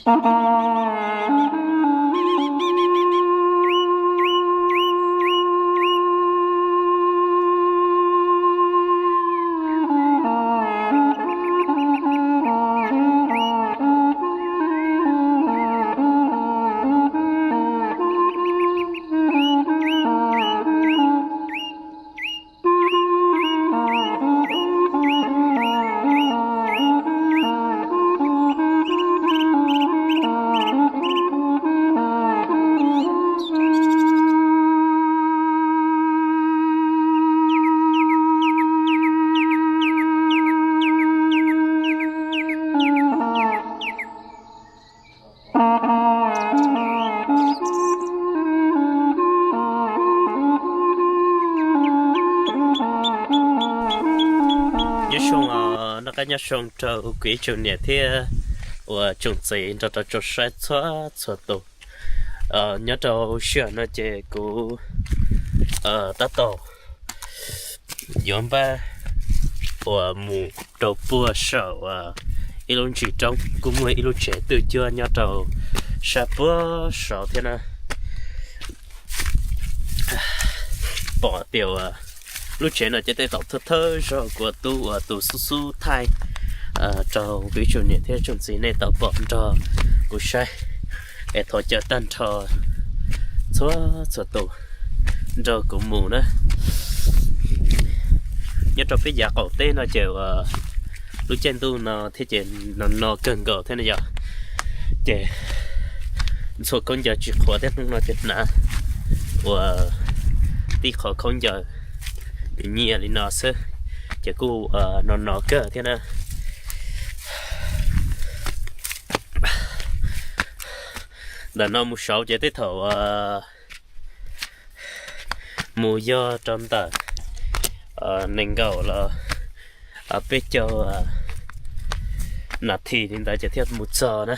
Nyob zoo, noj qab nyob zoo rau kuv ib tsoom niam thiab uas tsoom txiv nrog rau tsoom saib txhua txhua tus. Nyob rau sij hawm no ces kuv tab tom yuav npaj uas mus rau puag saum ib lub ntsis roob, kuj muaj ib lub tsev twj cuab nyob rau sab puag saud thiab na. Pom tias lub tsev no ces tej thaum thawj thawj zaug kuv tus uas tus xub xub thaij rau kuv ib tsoom niam thiab tsoom txiv nej tau pom nrog kuv saib, es thov caw tag nrho txhua txhua tus nrog kuv mus na. Nyob rau peb yav qaum teb no ces uas lub caij ntuj no thiab ces no no kawg nkaus thiab na yom. Ces ntxhua khaub ncaws tsis qhuav thiab, hnub no ces hnav uas tib qhov khaub ncaws nyias li no xwb, ces kuj no no kawg thiab na. Ntawm no mus saud ces tej thaum mus yog rau ntawm nees nkaum los peb caug nas this li ntawd ces thiaj mus txog na.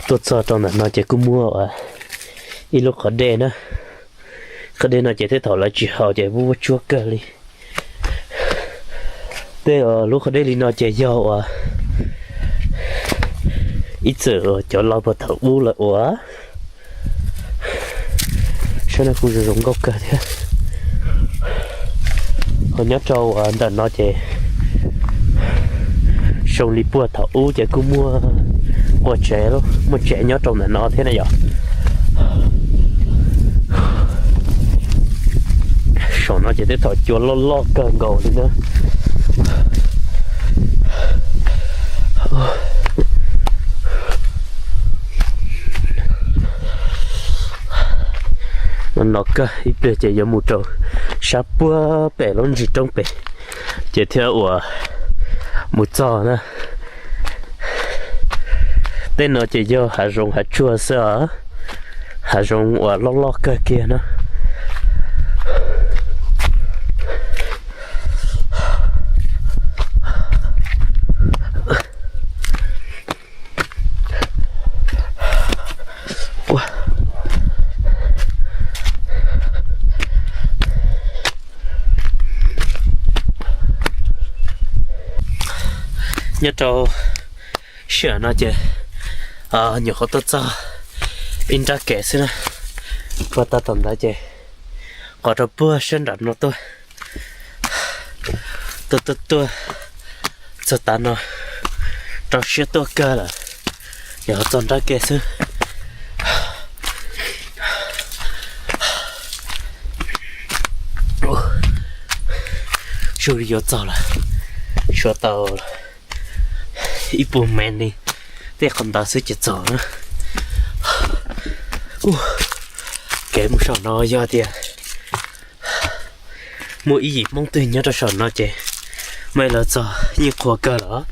Tuaj txog rau ntawm no ces kuj muaj ib lub qhov dej na. Qhov dej no ces tej thaum lawv tsis haus ces vuab vuab tsuab kawg li. Tej lub qhov dej li no ces yog uas ib txwm cov laus puag thaum ub lawv ua. Saib no kuj zoo zoo nkauj kawg thiab. Ho nyob rau ntawm no ces zoo li puag thaum ub ces kuj muaj qua tsev, muaj tsev nyob rau ntawm no thiab na yom. Saum no ces tej thaum cua loj loj kawg nkaus li na. No no kawg ib pliag ces yuav mus rau sab puag pem lub ntsis roob pem ces thiaj uas mus txog na. Tej no ces yog hav zoov hav tsuag xwb os, hav zoov uas loj loj kawg kiag na. Nyob rau sij hawm no ces nyuam qhuav tuaj txog ib nrab kev xwb na. Puag ta tom ntawd ces qhov rau puag sab nram no tuaj, tuaj tuaj tuaj txog tav no, rau siab tuaj kawg lawm, yog txog nrab kev xwb. Zoo li yuav txog lawm, tshuav tau ib puas mev li tej qhov ntawd xwb ces txog na. Kev mus saum no yog tias muaj ib yim Hmoob twg nyob rau saum no ces muaj ib lawv txog yeej qhuas kawg lawm.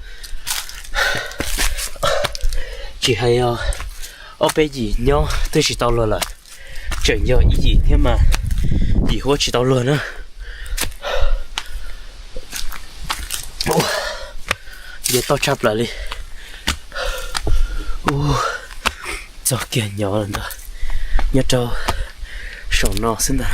Tsis hais yog ob peb yim nyob twb tsis tau luag lawm, tseem yog ib yim thiab mas yim huab tsis tau luag na. Yog toj tshaj plaws li. Txog kiag nyob lawm ntag, nyob rau saum no xwb ntag.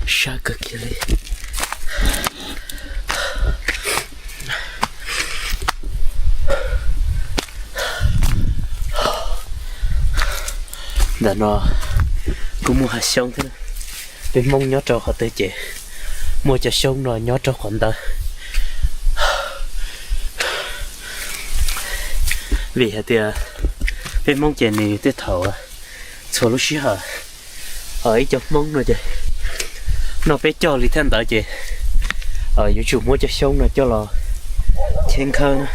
Sab kawg kiag li. Ntawm no kuj muaj hav xyoob thiab. Peb Hmoob nyob rau qhov twg ces muaj cov xyoob no nyob rau qhov ntawd. Vim hais tias peb Hmoob ces nws tej thaum txhua lub sij hawm, ib cov Hmoob no ces noj peb caug li thiab ntawd ces yuav tsum muab cov xyoob no coj los cheb khawb na.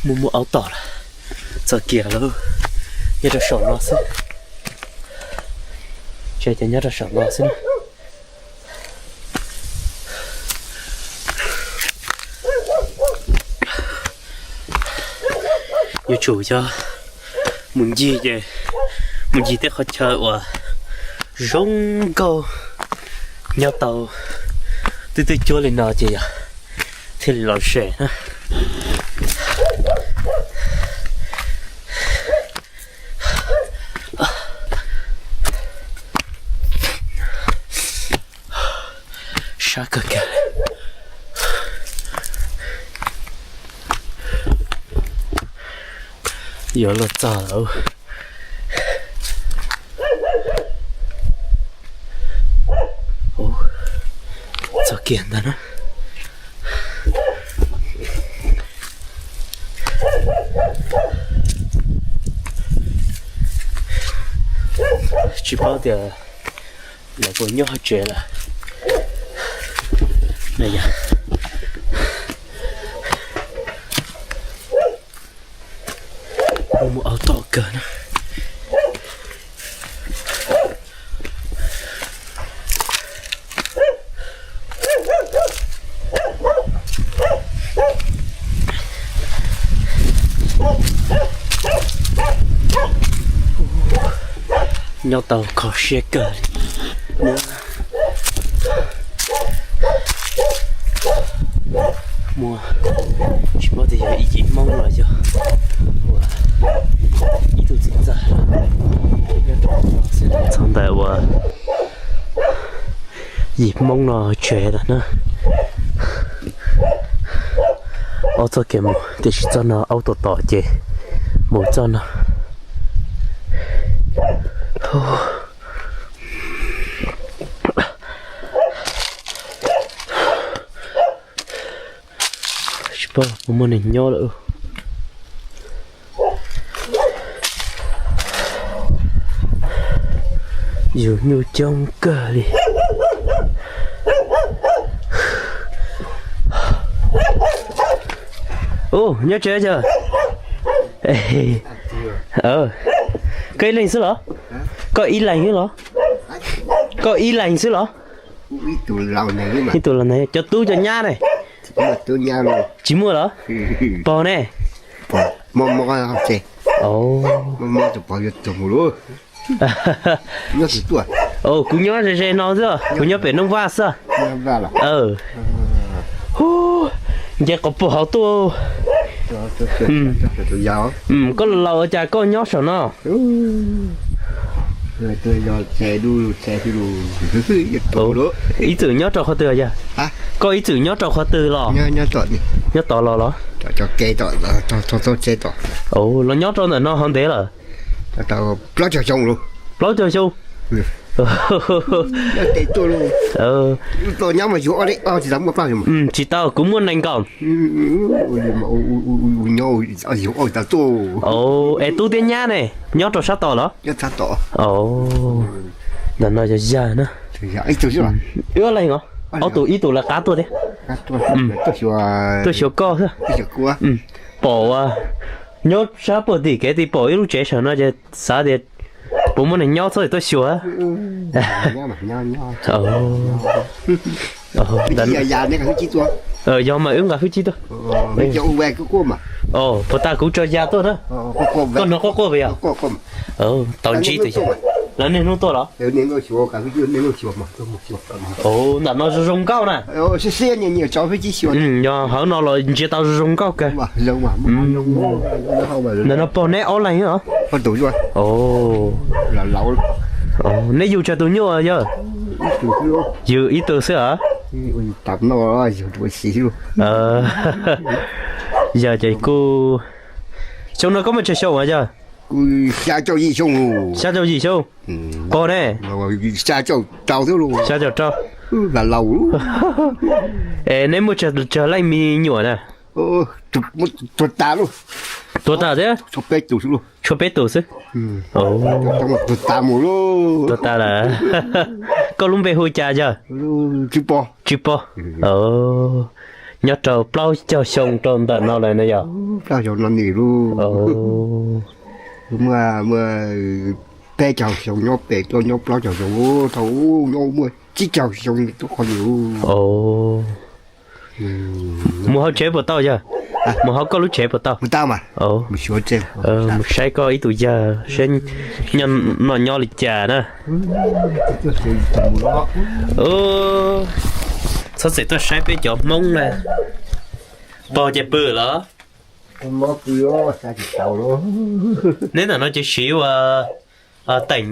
Muaj muaj aub tom lawm, txog kiag lawm, nyob rau saum no xwb. Ces nyob rau saum no xwb. Yuav tsum yog mus ncig ces mus ncig tej qhov chaw uas zoo nkauj nyob tau twb twb cuab li no ces yog thiaj li los ze na. Sab kawg kiag. Yuav luag txog lawm. Txog kiag ntag na. Tsis paub tias lawv puas nyob hauv tsev lawm. Muaj aub tom kawg na. Nyob tau kho siab kawg li. Muaj, tsis paub tias yog ib yim Hmoob los yog ua ib tug txiv ntxawm. Txog ntawm uas yim Hmoob no tsev lawm na. Aub txoj kev mus tiam sis txoj no aub tom tom ces mus txoj no. Tsis paub puas muaj neeg nyob lawm. Yus nyuj coob kawg li. Ub, nyob tsev cas? Koj ib leeg xwb los? Koj ib leeg xwb los? Koj ib leeg xwb los? Ib tug laus neeg, cov tub cov nyab ne? Tsis muaj los? Pog ne? Kuv nyob ze ze no xwb, kuv nyob pem Noov Vaj xwb. Hu, nce quas puag hauv tuaj. Koj laus laus ua cas koj nyob saum no? Ib txwm nyob rau qhov twg yog? Koj ib txwm nyob rau qhov twg los? Nyob tod los los? Los nyob rau ntawm no ho ntev lawm? Plaub caug xyoo. Tsis tau, kuv muaj nees nkaum. Es tub thiab nyab ne, nyob rau sab tod los? Ntawm no yog yag na. Wb ob leeg os. Ob tug, ib tug lawv qab tuaj thiab. Tuaj xyuas koj xwb. Pom nyob sab puag tim kev tim pom ib lub tsev saum no ces xav tias puas muaj neeg nyob txhob tuaj xyuas. Yog mas wb nqa hwj chim tuaj. Puas tas kuv tso yag tuaj na? Koj hnov quaj quaj puas yog? Tau ntsib tus yog. Lawv niaj hnub tuaj los? Ntawm no zoo zoo nkauj na. Yog hauv no los ntsia tau zoo zoo nkauj kawg. Ntawm no pog neb ob leeg os? Tus, tus, tus, tus, tus, Neb yug tsawg tus nyuj yawg? Yug ib tug xwb a? Yog ces kuj, xyoo no koj muaj tsawg xyoo yawg? Xya caum yim xyoo. Pog ne? Xya caum rau. Es neb muaj tsawg leej me nyuam na? Tuag tas thiab? Tshuav peb tus xwb. Tuag tas lawm. Koj lub npe hu cas yawg? Tsw Pog. Nyob rau plaub caug xyoo rau ntawm no lawm na yog? Peb caug xyoo nyob pem tuaj nyob plaub caug xyoo, thaum nyob muaj tsib caug xyoo tuaj qhov ywg. Mus hauv tsev puas tau yawg? Mus hauv koj lub tsev puas tau? Mus saib koj ib tug yawg saib nyob noj nyob li cas na. Txhob txwm tuaj saib peb cov Hmoob na. Pog ces pw los? Neb ntawm no ces siv ua teem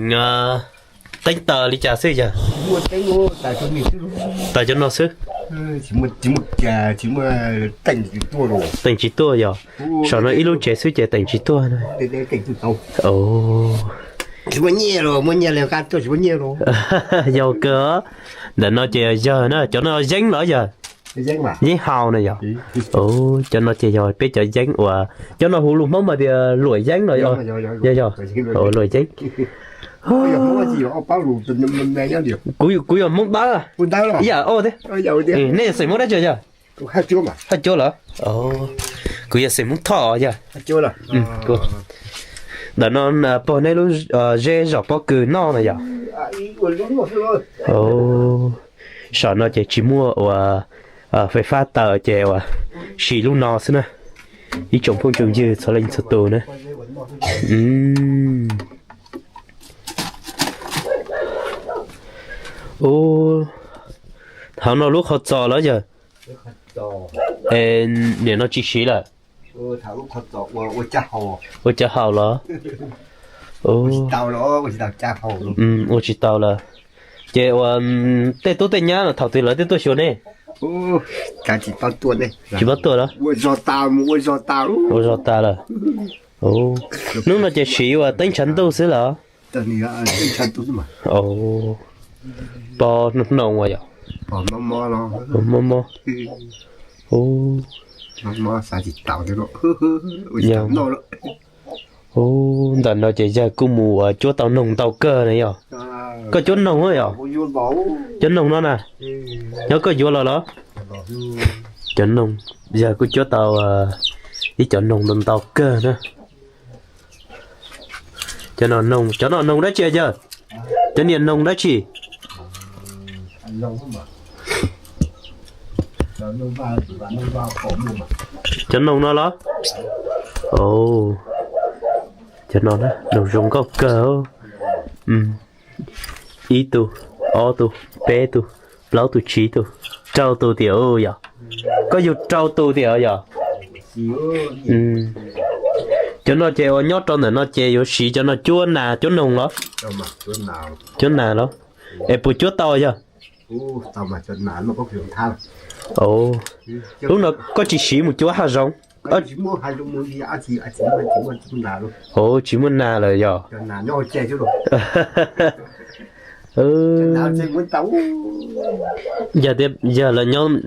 teeb taws li cas xwb yawg? Taws cov no xwb. Teem tsis tuaj yog? Saum no ib lub tsev xwb ces teem tsis tuaj. Yog kawg. Ntawm no ces yog yawg na, cov no yeeb los yawg? Yeeb haus na yog? Cov no ces yog peb cov yeeb uas cov no hu lus Hmoob mas tias luam yeeb los yog? Yog yog, luam yeeb. Kuv yog Hmoob Dawb, ib yam thiab. Nej yog xeem Hmoob dab tsi yog? Haj Cuab los? Kuv yog xeem Hmoob Thoj yog? Ntawm no pog neb lub zeb zom pob kws noj na yog? Saum no ces tsis muaj ua fais fab taws ces ua siv lub no xwb na. Ib tsoom phooj tsoom ywg txhua leej txhua tus na. Ub, hauv no lub qhov txos los yog? Nim no tsis siv lawm. Ua cov haus los? Ua tsis tau lawm. Ces ua tej tub tej nyab no thaum twg lawv twb tuaj xyuas nej? Tsis paub tuaj los? Ua zog tas lawm. Hnub no ces siv ua teeb tshav ntuj xwb los? Pog hnoos hnoos ua yog? Mob mob. Ntawm no ces yawg kuj mus ua cuab tau noog ntau kawg na yog? Koj cuab noog yog? Cov noog no na, nyob koj yuav los los? Cov noog, yawg kuj cuab tau ib cov noog ntau ntau kawg na. Cov no noog, cov no noog dab tsi yawg? Cov niag noog dab tsi? Cov noog no los? Cov no noog zoo nkauj kawg. Ib tug, ob tug, peb tug, plaub tug, tsib tug, rau tus tiam yog? Koj yug rau tus tiam yog? Cov no ces uas nyob rau ntawm no ces yuav siv cov no cuab nas cuab noog los? Cuab nas los? Es puas cuab tau yog? Lub no koj tsis siv mus cuab hav zoov? Tsis muaj nas lawm yog? Yog tias yawg,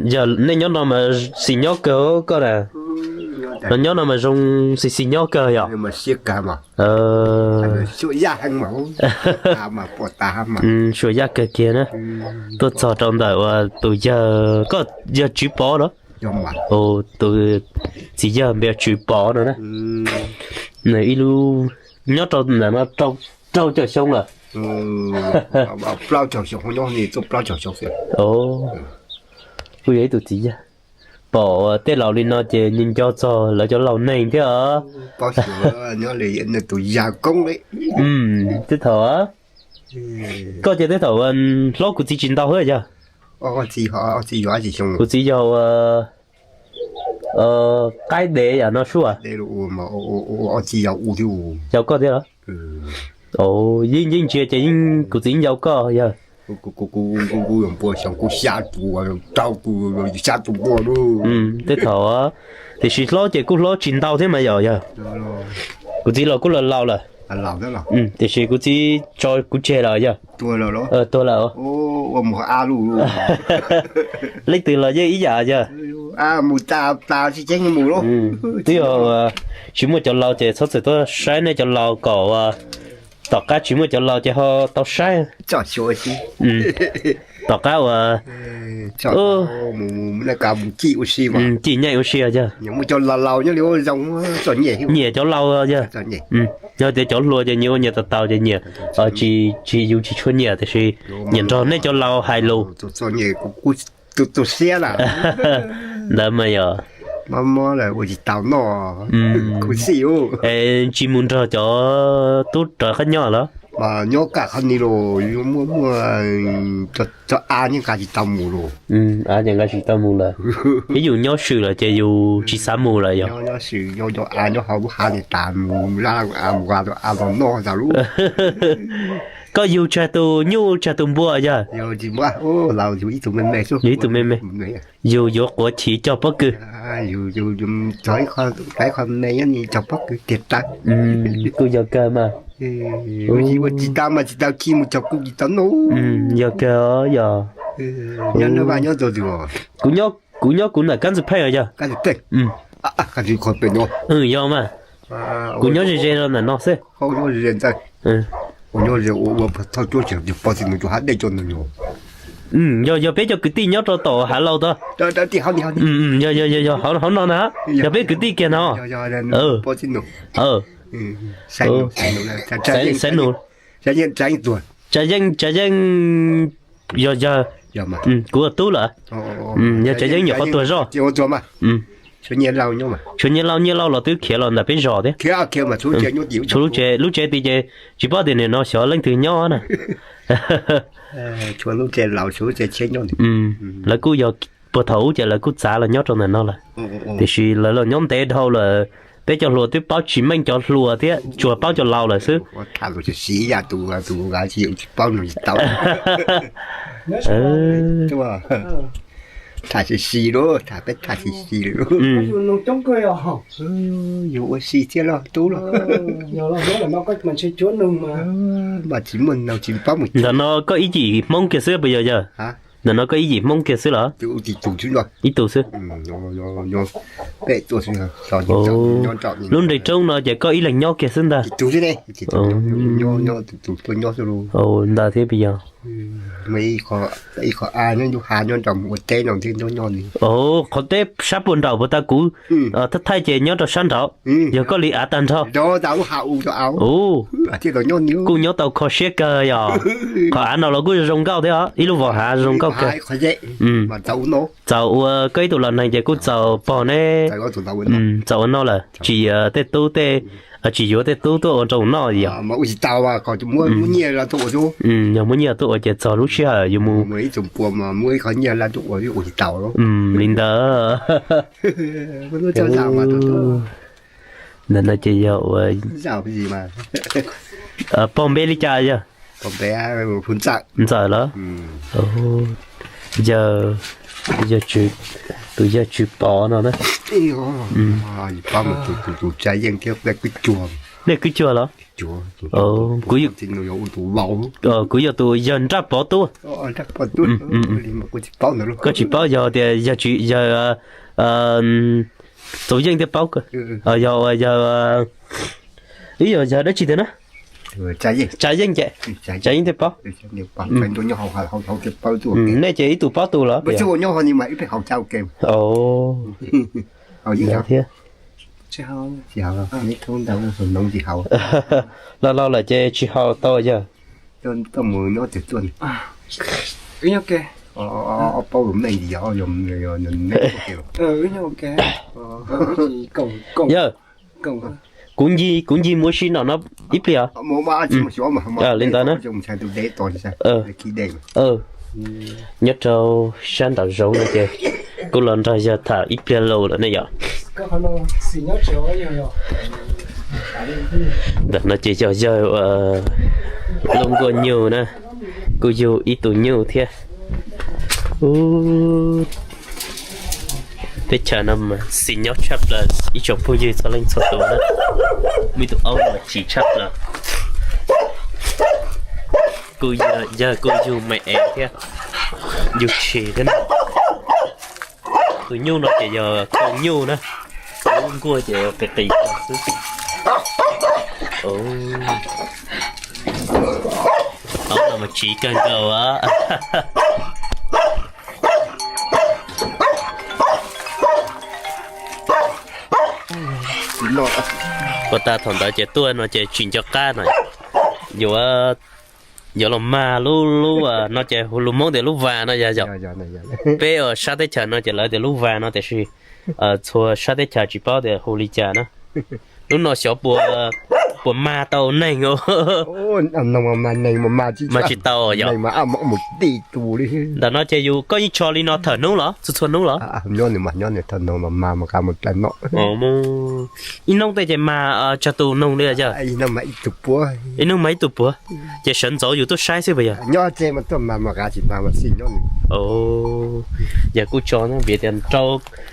yawg nej nyob no mas xis nyob kawg koj na. Los nyob no mas zoo xis xis nyob kawg yog? Suam yaj kawg kiag na. Tuaj txog rau ntawm uas tus yawg, koj yog Tswv Pov los? Tus txiv yawg npe Tswv Pov no na. Nws ib lub, nyob rau ntawm no rau caum xyoo lawm. Kuj yog ib tug txiv yawg. Pom tej laus li no ces nco nco txog lawv cov laus neeg thiab. Tej thaum, koj ces tej thaum hlob kuv txiv tsis ntau thiab yog? Kuv txiv yog ua qaib dev yam no sua. Yog koj thiab los? Yeej yeej ntsia ces yeej kuv txiv yeej yau koj yog. Kuv kuv kuv kuv kuv npua xyoo kuv xya tus, rau tus xya tus npua lub. Tej thaum, tiam sis hlob ces kuj hlob tsis ntau thiab mas yom yog. Kuv txiv los kuj laus laus lawm. Tiam sis kuv txiv tso kuv tseg lawm yog. Tuag lawm. Leej twg los yeej ib yam yog. Mus tas tas tsis ceeb mus lawm. Twb yog tsis muaj cov laus ces txhob txwm tuaj saib nej cov laus kom tom qab tsis muaj cov laus ces ho tau saib. Tom qab uas mus cim nyeej ua si yog. Nyiam cov laus yog. Yog tias cov hluas ces nyias ua nyias taus taus ces nyias tsis, yus tsis tshua nyiam tiam sis nyiam nrog nej cov laus hais lus. Tus siab lawm. Ntawd mas yog. Mob mob lawm ua tsis tau noj. Khuv xim. Es tsis mus nrog cov tub rov qab nyob los? Mas nyob kaj qhov ni los yuav muaj muaj cov av nyob nqa tsis tau mus los. Av ces nqa tsis tau mus lawm. Ib yus nyob swm lawm ces yus tsis xav mus lawm yog. Nyob swm nyob cov av nyob hauv lub hav ni tas mus laj av mus nqa cov av los noj tas lub. Koj yug tsawg tus nyuj tsawg tus npua yog? Yug ib tug me me xwb. Yug ib tug me me. Yug yuav quav chiv cog pob kws. Yug yug yug cog ib qho me nyob ni cog pob kws tiag tas. Kuj yog kawg mas. Ua tsis tau mas tsis tau ci mus cog kuj tsis tau noj. Yog kawg os yog. Nyob nyob vaj nyob tus tus. Kuv nyob kuv nyob kuv ntawm kab ntxwg pheej os yog. Yog mas. Kuv nyob ze ze rau ntawm no xwb. Ua nyob ze ua ua thoj cuab tseem pov txij nws tus hav dej coj nws. Yog yog peb cov kwv tij nyob rau tom hav laus tod. Yog yog yog yog hauv no na. Yog peb kwv tij kiag no. Xaiv nus. Tsav Yeej, Tsav Yeej yog yog kuv ua tub lawm. Yog Tsav Yeej nyuam qhuav tuag zoj. Tshuav Nyiaj Lauj, Nyiaj Lauj los twb khiav los ntawm peb zos thiab. Tshuav lub tsev, lub tsev tid ces tsis paub tias nim no xyov leej twg nyob na. Lawv kuj yog puag thaum ub ces lawv kuj txav los nyob rau ntawm no lawm. Tiam sis lawv los nyob ntev dhau lawm, peb cov hluas twb paub tsis meej cov hluas thiab tsuas paub cov laus lawm xwb. Tham si si lawm, tham si si lawm. Yus ua si thiab los tub los. Mas tsis muaj noog tsis paub mus. Ntawm no koj ib yim Hmoob kiag xwb puas yog yawg? Ntawm no koj ib yim Hmoob kiag xwb los? Ib tug xwb. Lub nres roob no ces koj ib leeg nyob kiag xwb ntag. Ntag thiab puas yog? Qhov teb sab puag nraum puas tas kuv thaij ces nyob rau sab nraud, yog koj li av tag nrho. Kuj nyob tau kho siab kawg yog. Qhov av no los kuj zoo nkauj thiab os, ib lub vos hav zoo nkauj kawg. Txaus ua koj ib tug los neeg ces kuj txaus pog ne. Txaus ua no lawm tsis tej tub tej, tsis yuav tej tub tuaj ua nrog noj yog. Yog muab nyiaj tuaj ua ces txog lub sij hawm yus mus. Li ntawd. Ntawm no ces yog ua pog npe li cas yog? Ntxawm los? Yog, tus yawg Tswv Pov no na. Nej kwv cuag los? Kuv yog tus yawg Nraj Pov tub. Koj tsis paub yog tias yawg, yawg Txaus Yeej thiaj paub. Yog, yog, ib yog yawg dab tsi tiag na? Tsav Yeej ces, Tsav Yeej thiaj paub. Nej ces ib tug paub tus los? Thiab. Laus laus lawm ces tsis haus tau yawg. Yawg, kuv ncig, kuv ncig mus ua si nram no ib pliag. Li ntawd na. Nyob rau sab nraum zoov no ces kuj los nrog yawg tham ib pliag lauj lawm ne yom. Ntawm no ces yog yawg lub nkuaj nyuj na, kuj yug ib tug nyuj thiab. Teb chaws no mas xis nyob tshaj plaws ib tsoom phooj ywg txhua leej txhua tus na. Muaj ib tug aub mas tsiv tshaj plaws. Kuj yog, yawg kuj yug me es thiab, yug tshis thiab na. Tus nyuj no ces yog khau nyuj na, lub nkuaj ces qis qis xwb. Aub no mas tsiv kawg nkaus. Puas tas thaum ntawd ces tuaj no ces tsis nco qab no, yuav, yuav los mag lub, lub no ces hu lus Hmoob tias lub vas no yog, yog. Peb uas sab teb chaws no ces lawv tias lub vas no tiam sis txhua sab teb chaws tsis paub tias hu li cas na. Lub no xyov puas, puas mag tau neeg, mag tsis tau yog. Ntawm no ces yus koj yeej tso li no thawm hnub los txhua txhua hnub los? Ib hnub tej ces mag tsawg tus noog li yog? Ib hnub mag ib tug puav, ces sawv ntxov yus tuaj saib xwb puas yog? Yog kuj tso vim tias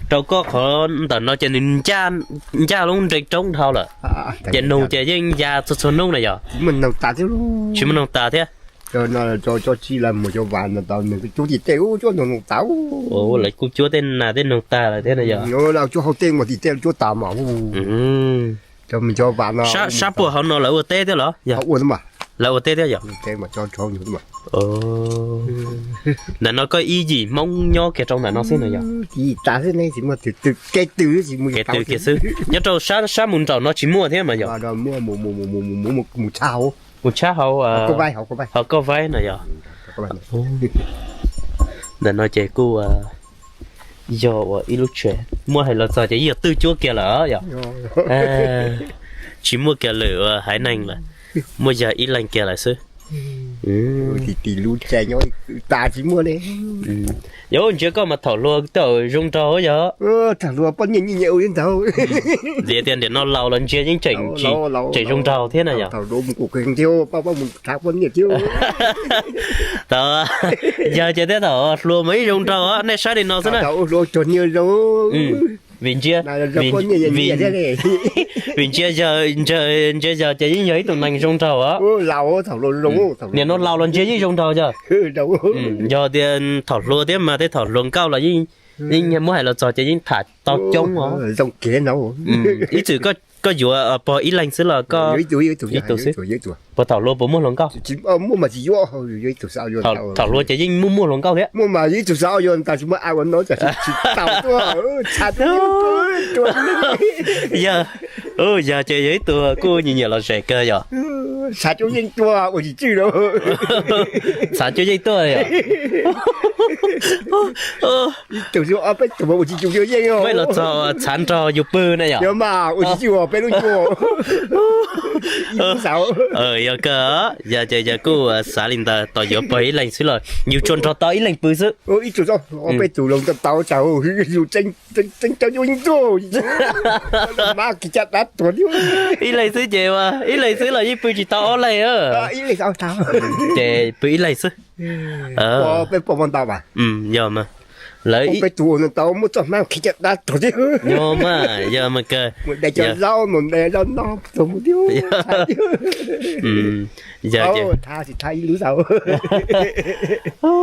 rau koj qhov ntawm no ces nws ncaj lub nrees roob dhau lawm, ces noog ces yeej ya txhua txhua hnub na yog? Tsis muaj noog tas thiab. Lawv kuj cuab tej nas tej noog tas lawm thiab na yog? Sab puag hauv no lawv ua teb thiab los? Lawv ua teb thiab yog? Ntawm no koj ib yim Hmoob nyob kiag rau ntawm no xwb no yog? Kev tw kiag xwb, nyob rau sab mus nraum no tsis muaj thiab mas yog? Mus tshab hauv, hauv Koj Vaib no yog? Ntawm no ces kuj yog ua ib lub tsev, muab hais los txog ces yeej yog twj cuab kiag lawm yog? Tsis muaj kiag lwm haiv neeg lawm, muaj yog ib leeg kiag lawm xwb. Yog ntsia koj mas thaum hluas tej zaum zoo nraug yog? Ntxiv tias ntiam no laus los ntsia yeej tseem, tseem zoo nraug thiab na yog? Tau, yog ces tej thaum hluas mas ib zoo nraug, nej saib li no xwb na. Vim ntsia, vim ntsia yog, ntsia yog ces yeej yog ib tug neeg zoo nraug os. Nim no laus los ntsia yeej zoo nraug yog? Yog tias thaum hluas thiab mas tej thaum hluas nkauj los yeej, yeej muab hais los txog ces yeej tham tau coob os. Ib txwm koj yuav pog ib leeg xwb los koj? Ib tug xwb. Puas thaum hluas puas muaj hluas nkauj? Thaum hluas ces yeej muaj muaj hluas nkauj thiab. Yog, yog ces yog ib tug kuj nyiam nyiam los zem kawg yog? Txhav cuab yeej tuaj yog? Peb los txog txhav nrog yus pw na yog? Yog kawg, yog ces yog kuj xav li ntawd, tos yuav pog ib leeg xwb los yus tsuas nrog tau ib leeg pw xwb. Ib leeg xwb ces ib leeg xwb los yeej pw tsis tau ob leeg. Ces pw ib leeg xwb. Yog mas, lawv, yog mas, yog mas kawg. Yog,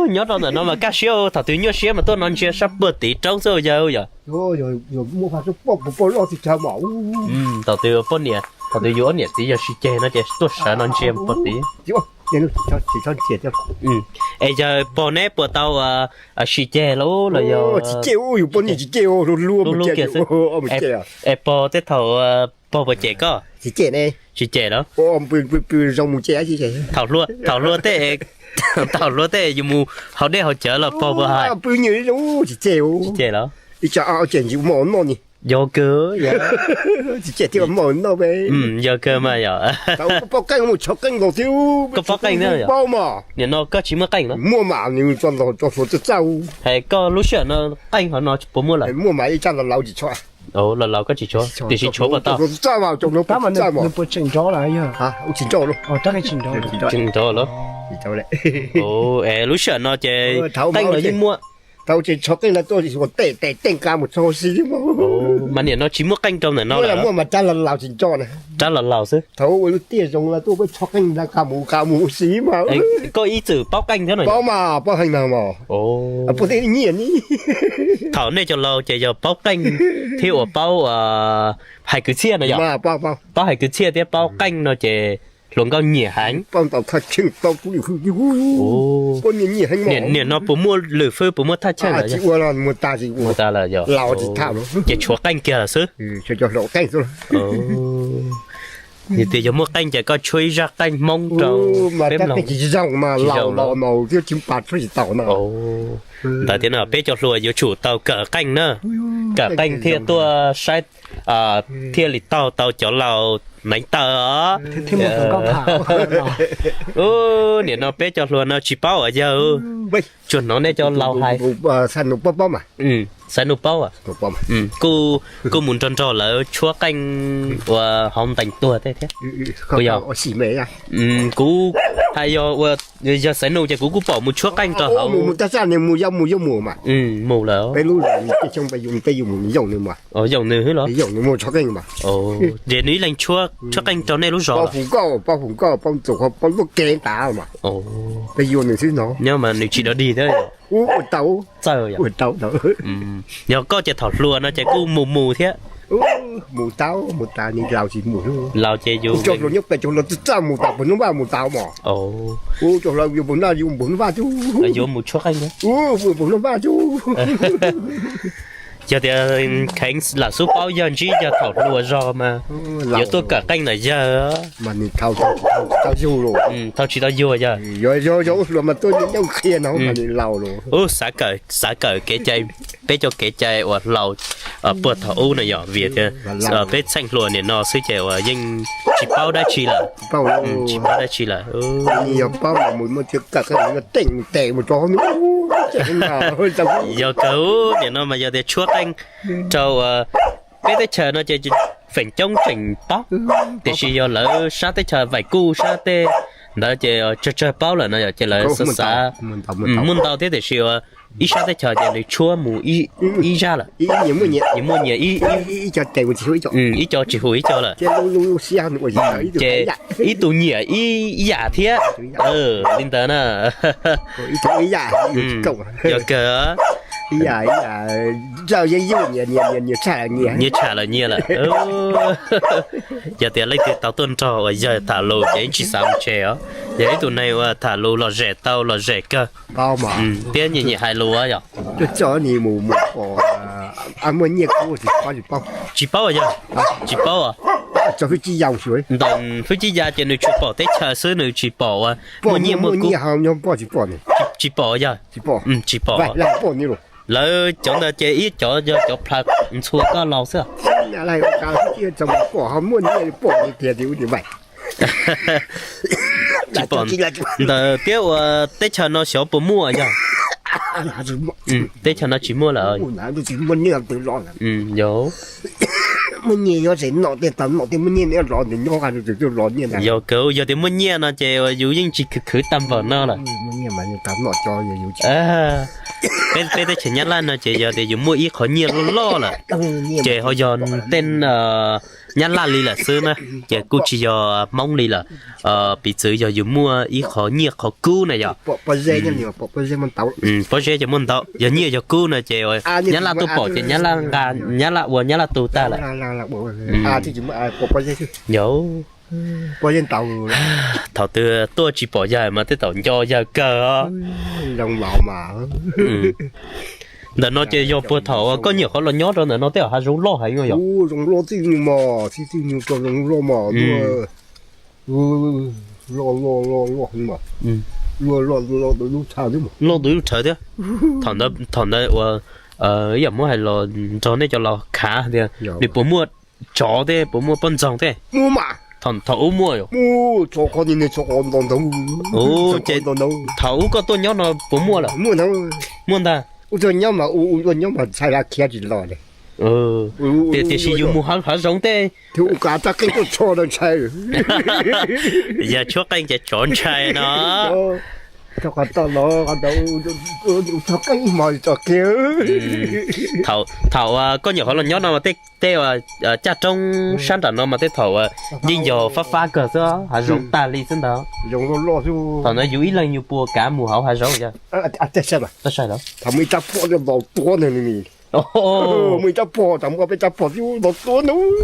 nyob rau ntawm no mas kaj siab, thaum twg nyuaj siab mas tuaj no ntsia sab puag tid roob xwb yog, yog. Thaum twg poj niam, thaum twg yus ob niam txiv yog sib ceg no ces tuaj sawv no ntsia puag tid. Es yawg pog neb puas tau sib ceg los yog? Tsis ceg, yus poj niam tsis ceg, hlub hlub kiag xwb. Es pog tej thaum pog puas cem koj? Tsis cem los? Thaum hluas tej, thaum hluas tej yus mus haus dej haus cawv los pog puas hais? Tsis cem los? Yog kawg, yog kawg mas yog. Koj pob qeej thiab, nim no koj tsis muaj qeej los? Hais koj lub sij hawm no qeej hov no puas muaj lawm? Laus laus koj tsis tshuav, tiam sis tshuav puas tau? Nws puas tseem nrov lawm? Tseem nrov los? Es lub sij hawm no ces qeej los yeej muaj. Tau tsis tshuav qeej no tuaj ua tej tes teej nqa mus txog si. Mas nim no tsis muaj qeej rau ntawm no lawm. Rab laus laus xwb. Thaum ua lub tiaj zoo lawm tuaj peb tshuav qeej nqa mus nqa mus si mas. Koj ib txwm paub qeej thiab no? Paub mas, paub heev na mas. Paub tej nyiaj ni. Thaum nej cov laus ces yog paub qeej thiab uas paub hais kwv txhiaj no yog? Paub hais kwv txhiaj thiab paub qeej no ces hluas nkauj nyiam heev. Nim no puas muaj lwm fwb puas muaj thaj chaw lawm? Mus tas lawm yog? Ces tshuav qeej kiag lawm xwb. Tias yog muaj qeej ces koj tshuab ib zaj qeej Hmoob rau peb mloog. Ntawd tias no peb cov hluas yuav tsum tau kawm qeej na, kawm qeej thiaj tuaj saib, thiaj li taug tau cov laus neev taw os. Ub, nim no peb cov hluas no tsis paub os yawg. Tsuas hnov nej cov laus hais. Xaiv Nuj paub, kuj mus nrog nrog lawv tshuab qeej uas hauv ntees tuag tej thiab. Kuv hais yog, yog Xaiv Nuj ces kuv kuj pom mus tshuab qeej rau hauv. Mus lawm. Yoo nws xwb los? Ces nws ib leeg tshuab qeej rau nej lub zos los? Nyob mas nws tsis dog dig thiab. Txawj yog. Yog koj ces thaum hluas no ces kuj mus mus thiab. Laus ces yus, yuav mus tshuab qeej, yuav mus tshuab qeej. Yog tias kheev lam xub paub yawg ntsib yawg thaum hluas zog mas yuav tuaj kawm qeej ntawm yawg. Thaum tsis tau yug yog. Ub, xav kawm kev cai, peb cov kev cai uas laus puag thaum ub no yog vim tias peb txheej hluas nim no xwb ces uas yeej tsis paub dab tsi lawm. Tsis paub dab tsi lawm. Yog kawg nim no mas yog tias tshuab qeej rau peb teb chaws no ces feem coob tseem paub, tiam sis yog lawv sab teb chaws Vaim Kuj sab tej ntawd ces tsawg tsawg paub lawm no yog ces lawv xav xav muaj ntau thiab tiam sis ua ib sab teb chaws ces nws tshuab mus ib zaj lawm, nyias muaj nyias, ib co tsis hu ib co lawm. Ces ib tug nyiam ib yam thiab li ntawd na. Yog kawg. Nyias tsham lawm nyias lawm. Yog tias leej twg tau tuaj nrog uas yawg tham lus ces yeej tsis xav mus tseg os. Yog ib tug neeg uas tham lus lom zem tau lom zem kawg thiab nyiam nyiam hais lus yog. Tsis paub yog, tsis paub. Ntawm Fwj Cib Ya ces nws tsuas pom teb chaws xwb, nws tsis pom uas muaj nyiaj muaj kub. Tsis pom yog, tsis pom. Lawv cov ntawd ces ib cov yog cov plhaw ntxhua koj laus xwb. Tsis pom ntawd thiab uas teb chaws no xyov puas muaj yog. Teb chaws no tsis muaj lawm. Yog, yog kawg, yog tias muaj nyiaj no ces yus yeej tsis khwv khwv tag npaum no lawm. Peb teb chaws Nyab Laj no ces yog tias yus muaj ib qho nyiaj loj loj lawm ces ho yog tej Nyab Laj li lawm xwb na, ces kuj tsis yog Hmoob li lawm. Piv txwv yog yus muaj ib qho nyiaj qhov kub na yog. Pob zeb ces muaj ntau, yog nyiaj yog kub no ces Nyab Laj tuaj pom ces Nyab Laj nqa, Nyab Laj ua Nyab Laj tug tag lawm. Yog, thaum twg tuaj tsis pom yawg mas tej thaum nco yawg kawg os. Ntawm no ces yog puag thaum koj nyiam qhov los nyob rau ntawm no tej hav zoov loj heev no yog. Loj txij nyug mas, txij nyug rau zoo loj mas, loj loj loj loj heev mas, loj loj loj loj loj loj loj thiab. Thaum ntawd, thaum ntawd uas ib yam muab hais los nrog nej cov laus khav tias nws puas muaj tsov thiab puas muaj poj ntxoog thiab? Thaum ub muaj yom? Ces thaum ub koj tuaj nyob no puas muaj lawm? Muaj ntag. Ua nyob mas ua nyob mas txhais khiav tsis los li. Tiam sis yus mus hav zoov tej, yog tshuab qeej ces tsov ntshai no. Thaum koj nyuam qhuav los nyob no mas tej, tej caj roob sab nram no mas tej thaum yeej yog fab fab kawg xwb, hav zoov tag li xwb ntag. Thaum ntawd yus ib leeg yus puas kav mus hauv hav zoov?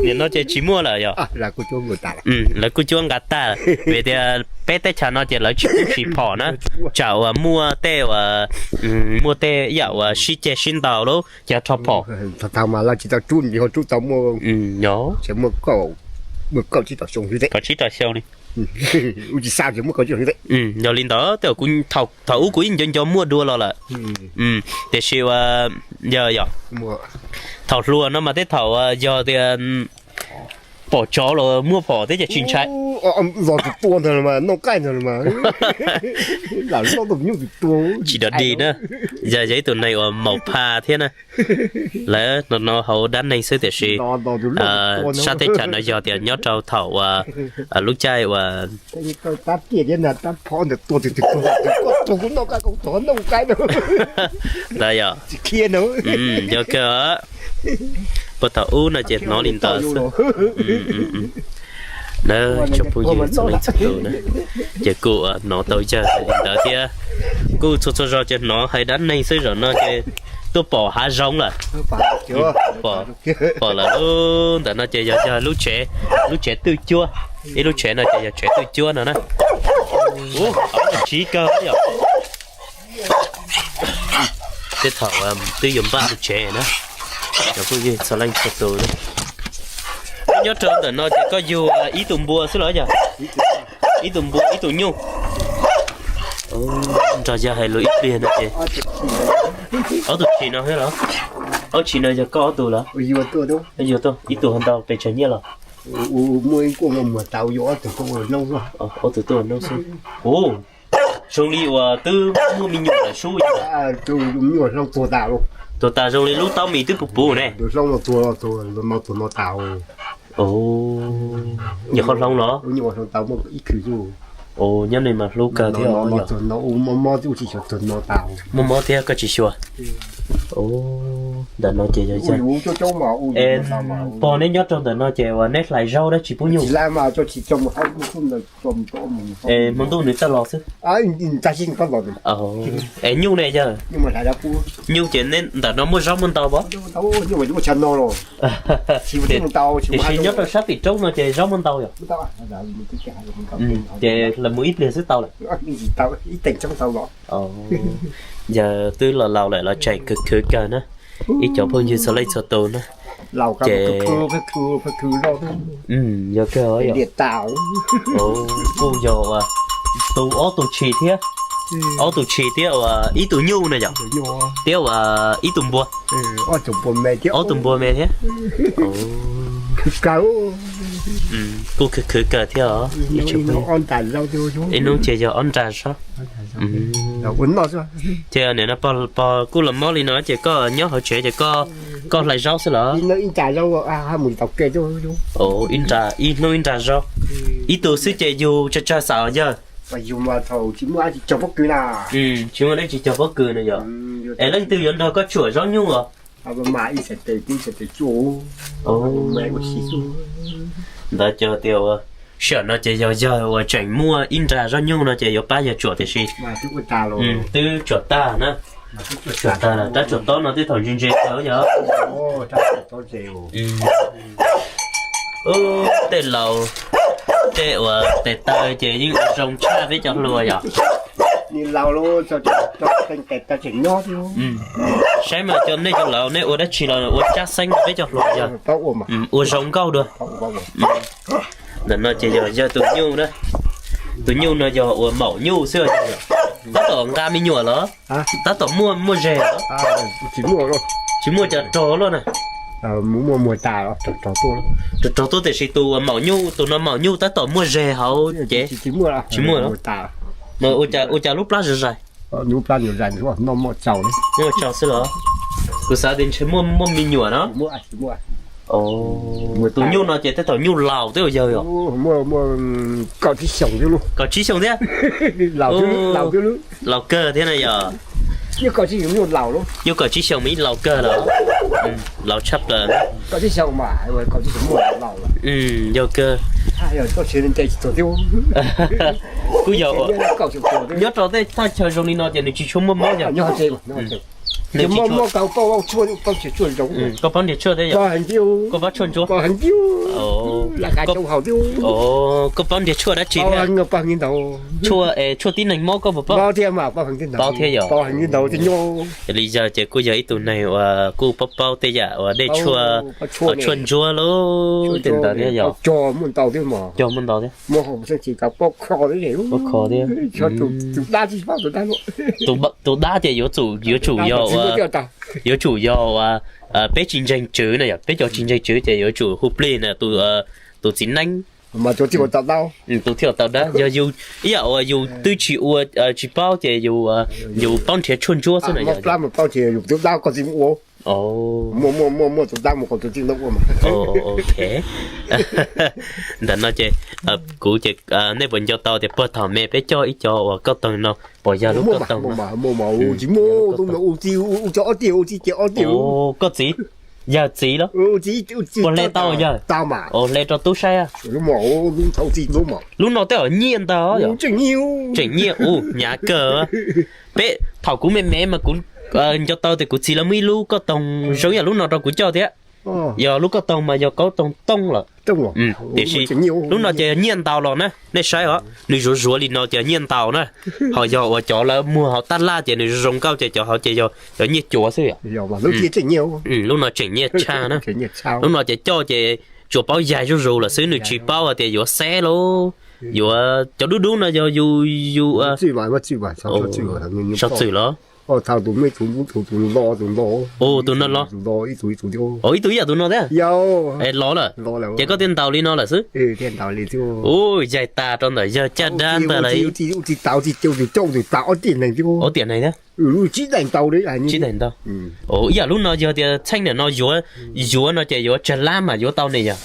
Nim no ces tsis muaj lawm yog? Lawv kuj cuab nqa tag, vim tias peb teb chaws no ces lawv tsis pub siv phom na, tsam uas muaj tej uas, muaj tej yam uas sib ceg sib ntaus lawm ces rho phom. Kaum tsib rau xyoo li. Yog li ntawd tej thaum ub kuv yeej nco nco muaj dua los lawm. Tiam sis uas yog, thaum hluas no mas tej thaum yog tias pom tsov los muaj phom thiab ces tsis ntshai. Tsis dog dig na, yog yog ib tug neeg uas maum pha thiab na. Lawv no no hauv dab neeg xwb tiam sis sab teb chaws no yog tias nyob rau thaum uas lub caij uas ntawd yog, yog kawg, puag thaum ub no ces hnov li ntawd xwb. Na, tsoom phooj ywg txhua leej txhua tus na, ces kuj hnov tau yawg hais li ntawd thiab. Kuj txhua txhua zaus ces hnov hais dab neeg xwb, zaum no ces tuaj pom hav zoov lawm. Pom lawm, ntawm no ces yog yawg lub tsev, lub tsev twj cuab, ib lub tsev no ces yog tsev twj cuab no na. Tsiv kawg yom. Tej thaum twb yuav npaj lub tsev na, cov phooj ywg txhua leej txhua tus. Nyob rau ntawm no ces koj yug ib tug npua xwb los yog? Ib tug npua ib tug nyuj. Nrog yawg hais lus ib pliag no ces ob tug tshis no thiab los? Ob tshis no yog koj ob tug los? Yog, ib tug ho ntau pes tsawg nyiaj los? Ob tug tuaj ua noob xwb. Ua zoo li uas twb muaj me nyuam lawm sub. Tuag tas zoo li lub taub mis twb puv puv ne. Nyuam qhuav hloov los? Nyob ne mas hlub kawg thiab. Muaj mob thiab koj tsis xyuas. Ntawm no ces yog, pog neb nyob rau ntawm no ces uas neb hlais zaub dab tsi pub nyuj? Hmo ntuj nws txawj los xwb. Es nyuj ne yog? Nyuj ces neb ntawm no muaj zaub muaj ntau pov? Tiam sis nyob rau sab tim roob no ces zaub muaj ntau yom? Ces lawv mus ib pliag xwb tau lawm. Yog twb los laus lawm los tseem khwv khwv kawg na, ib cov phooj ywg txhua leej txhua tus na. Ces yog kawg, kuj yog uas tu ob tug tshis thiab, ob tug tshis thiab uas ib tug nyuj na yom, thiab uas ib tug npua, ob tug npua me thiab. Kuj khwv khwv kawg thiab os. Ib hnub ces yog ob nra zaub. Ces nim no pog kuj los mob li no ces koj nyob hauv tsev ces koj hlais zaub xwb los? Ib hnub ib nra zaub. Ib tug xwb ces yug tsawg tsawg xav yawg? Tsis muaj dab tsi cog pob kws no yog? Es leej twg yuav nrog koj tsuam zaub nyuj os? Ntawd ces tias sij hawm no ces yog yawg uas tseem muaj ib nra zaub nyuj no ces yuav pab yawg tsuam tiam sis twb tsuam tag na. Tsuam tag, rab tsuam tob no twb thaum ntse ntse tau yog. Tej laus, tej uas tes taw ces yeej ua zoo tshaj peb cov hluas yom. Saib mas cov nej cov laus nej ua dab tsi los ua tsab xeeb peb cov hluas yog. Ua zoo nkauj dua. Ntawm no ces yog yawg tus nyuj na. Tus nyuj no yog uas maum nyuj xwb. Tab tom nqa me nyuam los? Tab tom muaj, muaj ze los? Tsis muaj, cov rog luaj na. Rog rog tuaj tiam sis tus uas maum nyuj, tus no maum nyuj tab tom muaj ze hauv ces tsis muaj los? Ua cas lub plab zais zais? Muaj tsau xwb los? Kuv xav tias ntshe muaj muaj me nyuam no. Tus nyuj no ces tej thaum nyuj laus twb yog yog. Kaum tsib xyoos thiab. Laus kawg thiab na yog. Nyuj kaum tsib xyoos mas ib laus kawg lawm. Laus tshaj plaws. Yog kawg. Kuj yog, nyob rau tej thaj chaw zoo li no ces nws tsis tshua muaj mob yog. Koj paub nrhiav tshuaj thiab yog? Koj paub tshuaj ntsuab? Koj paub nrhiav tshuaj dab tsi thiab? Tshuaj, tshuaj tib neeg mob koj puas paub? Paub thiab yog. Li yog ces kuj yog ib tug neeg uas kuj paub paub tej yam uas dej tshuaj, tshuaj ntsuab lub tej ntawd thiab yog. Cog muaj ntau thiab. Kho thiab. Tus dab ces yuav tsum yog, yuav tsum yog uas peb tsis ntseeg tswv na yog, peb cov tsis ntseeg tswv ces yuav tsum hu plig na tus txiv neeb, tus thiaj tau dab. Yog yus ib yam uas yus twb tsis ua, tsis paub ces yus paub nrhiav tshuaj ntsuab xwb na yog. Ntawm no ces kuv ces, nej puas nco tau tias puag thaum me peb coj ib co uas kauj toog no puas yog lub kauj toog? Koj txiv, yawg txiv los? Puas hle tau yawg? Hle rau tub saib. Lub no tej zaum nyiaj ntau yog. Tseem nyiaj, ub, hnyav kawg. Peb thaum kuv me me mas kuv nco tau tias kuv txiv lawv muaj ib lub kauj toog zoo yam lub no rau kuv coj thiab. Yog lub kauj toog mas yog kauj toog tooj lawm. Tiam sis lub no ces nyiaj ntau los na, nej saib os, nws zuav zuav li no ces nyiaj ntau na. Ho yog uas cov lawv muag hauv tab laj ces nws zoo zoo nkauj ces cov hauv ces yog cov nyiaj cuav xwb. Lub no tseem nyiaj tshaj na. Lub no ces coj ces tsuas paub yaig zuj zus lawm xwb, nws tsis paub hais tias yuav xeb lauj, yuav cov dub dub no yog yus, yus sov txwm los? Tus no los? Ib tug ib yam tus no thiab? Los lawm. Ces koj thiaj ntaus li no lawm xwb. Ub, yaig tas rau ntawm yawg caj dab ntag lauj. Ob tiam neeg thiab? Tsib daim ntau. Ib yam lub no yog tias txheej niam no yuav, yuav no ces yuav tsawg lab mas yuav tau ne yog?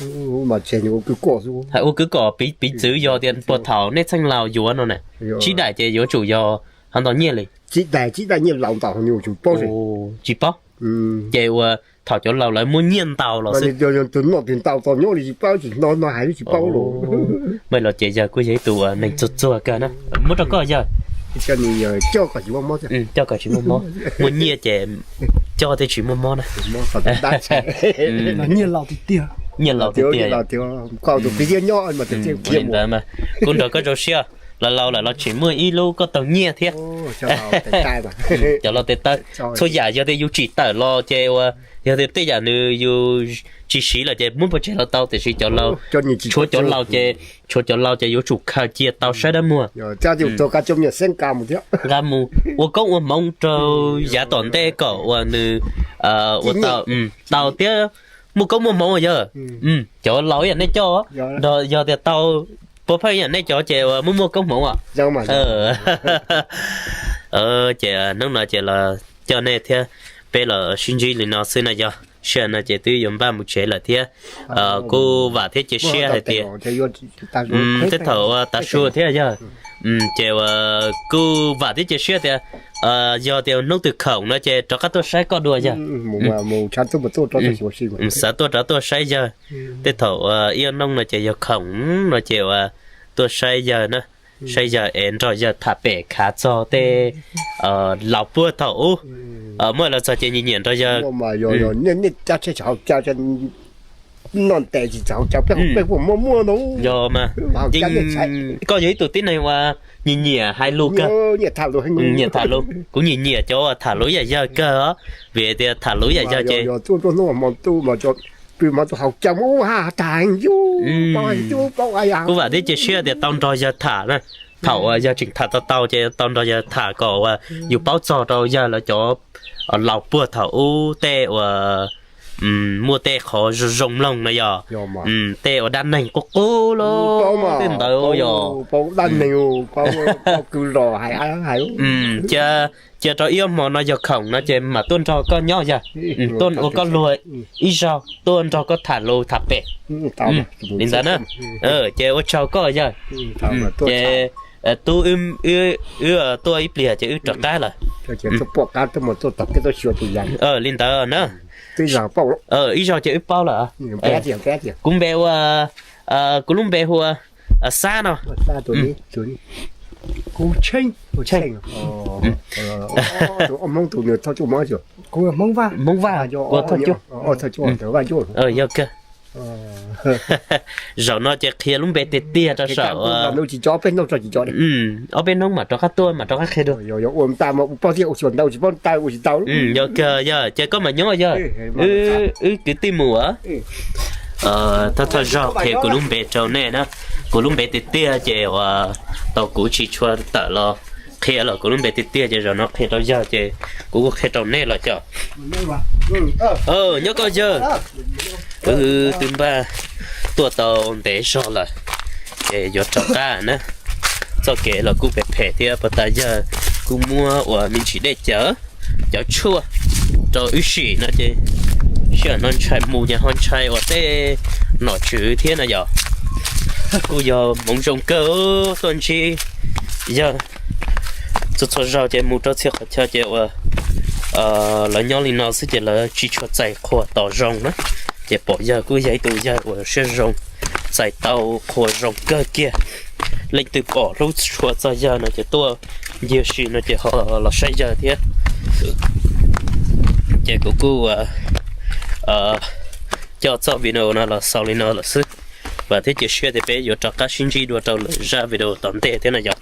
Hais ua kwv kom piv txwv yog tias puag thaum nej txheej laus yuav no na, tsib daim ces yuav tsum yog hov ntau nyiaj li. Tsis paub. Ces uas thaum cov laus lawv muab nyiaj ntau los xwb. Mas los ces yawg kuj yog ib tug uas neeg txuag txuag kawg na. Muab rau koj yawg. Coj kom tsis muaj mob. Muaj nyiaj ces coj thiaj tsis muaj mob na. Nyiaj laus tiag tiag. Li ntawd mas kuj nrog koj zoo siab, los laus lawm los tseem muaj ib lub kauj toog nyiaj thiab. Cov laus tes taw, txhua yam yog tias yus tsim tawm los ces uas yog tias tej yam nws yus tsis siv lawm ces muab pov tseg los tau, tiam sis cov laus, tshuav cov laus ces, tshuav cov laus ces yuav tsum khaws cia tau saib dab muag. Nqa mus ua koob ua hmoov rau yav tom ntej kom uas nws ua tau, tau thiab muaj koob muaj hmoov yog. Cov laus ib yam nej coj, nrog yog tias tau puav pheej ib yam nej cov ces uas muaj muaj koob hmoov os. Ces hnub no ces los coj nej thiab peb los sib ntsib li no xwb na yog. Sij hawm no ces twb yuav npaj mus tsev lawm thiab. Kuj vam thiab cia siab hais tias tej thaum uas tav su thiab yog, ces uas kuj vam thiab cia siab tias yog tias hnub twg khoom no ces rov qab tuaj saib koj dua yog. Xav tuaj rov tuaj saib yawg. Tej thaum uas ib ob hnub no ces yog khoom no ces uas tuaj saib yawg na, saib yawg es nrog yawg tham pem khav txog tej laus puag thaum ub. Muaj los txog ces nyiam nyiam nrog yawg. Yog mas, yeej, koj yog ib tug tib neeg uas nyiam nyiam hais lus kawg. Nyiam tham lus, kuv nyiam nyiam cov uas tham lus yam yawg kawg os, vim tias tham lus yam yawg ces kuj vam thiab cia siab tias tau nrog yawg tham na. Thaum uas yawg tseem tham tau tau ces tau nrog yawg tham kom uas yus paub txog rau yawg lawv cov laus puag thaum ub tej uas muaj tej qhov zoo zoo mloog no yog, tej uas dab neeg qub qub los tej ntawd yog. Cia, cia rau ib ob hmo no yog khoom no ces mam tuaj nrog koj nyob yog, tuaj ua koj luag ib zaug, tuaj nrog koj tham lus tham pem li ntawd na. Ces ua tsaug koj yog. Ces tub, wb tuaj ib pliag ces wb rov qab lawm. Li ntawd na. Ib zaug ces wb paub lawm. Kuv npe ua, kuv lub npe hu ua Xab no. Hmoob Vaj, yog kawg. Zaum no ces qhia lub npe tiag tiag rau saum, ob peb hnub mam rov qab tuaj mam rov qab qhia dua. Yog kawg yog ces koj mam nyob yog, wb kwv tij mus. Thawj thawj zaug qhia kuv lub npe rau nej na. Kuv lub npe tiag tiag ces uas tau kuv tsis tshua tawm los qhia los kuv lub npe tiag tiag ces zaum no qhia rau yawg ces kuv kuj qhia rau nej los cov. Nyob koj yawg, wb twb npaj tuaj tau ntev zog lawm ces yuav rov qab na. Txoj kev los kuj phem phem thiab, puas tas yawg kuj muab uas me ntsis dej cawv, cawv tshuaj rau wb sim no ces sij hawm no ntshai mus ces ho ntshai uas tej nom tswv thiab no yog. Kuj yog hmoov zoo kawg tuaj ntsib yawg. Txhua txhua zaug ces mus rau txhia qhov chaw ces uas lawv nyob li no xwb ces lawv tsis tshua txais qhua tos zoo na. Ces pom yawg kuj yog ib tug yawg uas siab zoo, txais tau qhua zoo kawg kiag. Leej twg pom hlub tshua txog yawg no ces tuaj ncig si no ces ho los saib yawg thiab. Ces kuv kuj coj txoj video no los xaus li no lawm xwb. Vam thiab cia siab tias peb yuav rov qab sib ntsib dua rau lwm zaj video tom ntej thiab no yog.